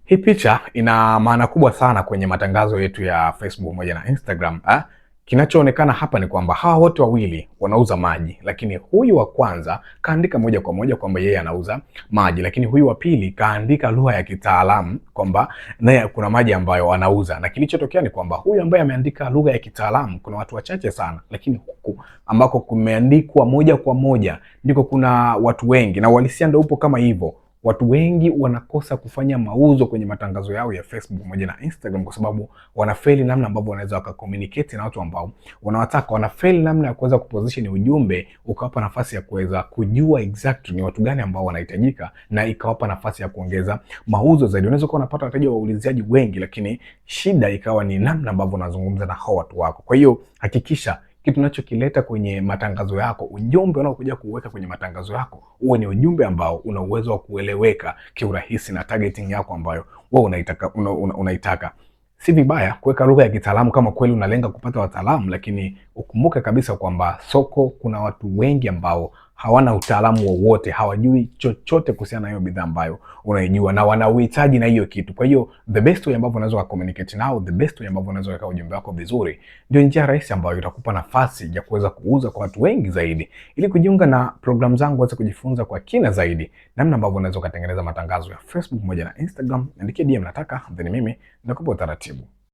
Hii picha ina maana kubwa sana kwenye matangazo yetu ya Facebook pamoja na Instagram. Kinachoonekana hapa ni kwamba hawa wote wawili wanauza maji, lakini huyu wa kwanza kaandika moja kwa moja kwamba yeye anauza maji, lakini huyu wa pili kaandika lugha ya kitaalamu kwamba naye kuna maji ambayo anauza. Na kilichotokea ni kwamba huyu ambaye ameandika lugha ya kitaalamu kuna watu wachache sana, lakini huku ambako kumeandikwa moja kwa moja ndiko kuna watu wengi, na uhalisia ndio upo kama hivyo. Watu wengi wanakosa kufanya mauzo kwenye matangazo yao ya Facebook pamoja na Instagram kwa sababu wanafeli namna ambavyo wanaweza wakacommunicate na watu ambao wanawataka. Wanafeli namna ya kuweza kuposition ujumbe ukawapa nafasi ya kuweza kujua exact ni watu gani ambao wanahitajika, na ikawapa nafasi ya kuongeza mauzo zaidi. Unaweza kuwa unapata wateja wauliziaji wengi, lakini shida ikawa ni namna ambavyo unazungumza na hao watu wako. Kwa hiyo hakikisha kitu unachokileta kwenye matangazo yako, ujumbe unaokuja kuweka kwenye matangazo yako uwe ni ujumbe ambao una uwezo wa kueleweka kiurahisi na targeting yako ambayo wewe unaitaka, unaitaka. Si vibaya kuweka lugha ya kitaalamu kama kweli unalenga kupata wataalamu, lakini ukumbuke kabisa kwamba soko kuna watu wengi ambao hawana utaalamu wowote, hawajui chochote kuhusiana na hiyo bidhaa ambayo unaijua na wana uhitaji na hiyo kitu. Kwa hiyo the best way ambavyo unaweza communicate nao, the best way ambavyo unaweza kuweka ujumbe wako vizuri, ndio njia rahisi ambayo itakupa nafasi ya kuweza kuuza kwa watu wengi zaidi. Ili kujiunga na program zangu uweze kujifunza kwa kina zaidi namna ambavyo unaweza kutengeneza matangazo ya Facebook pamoja na Instagram, niandikie DM nataka, then mimi nitakupa utaratibu.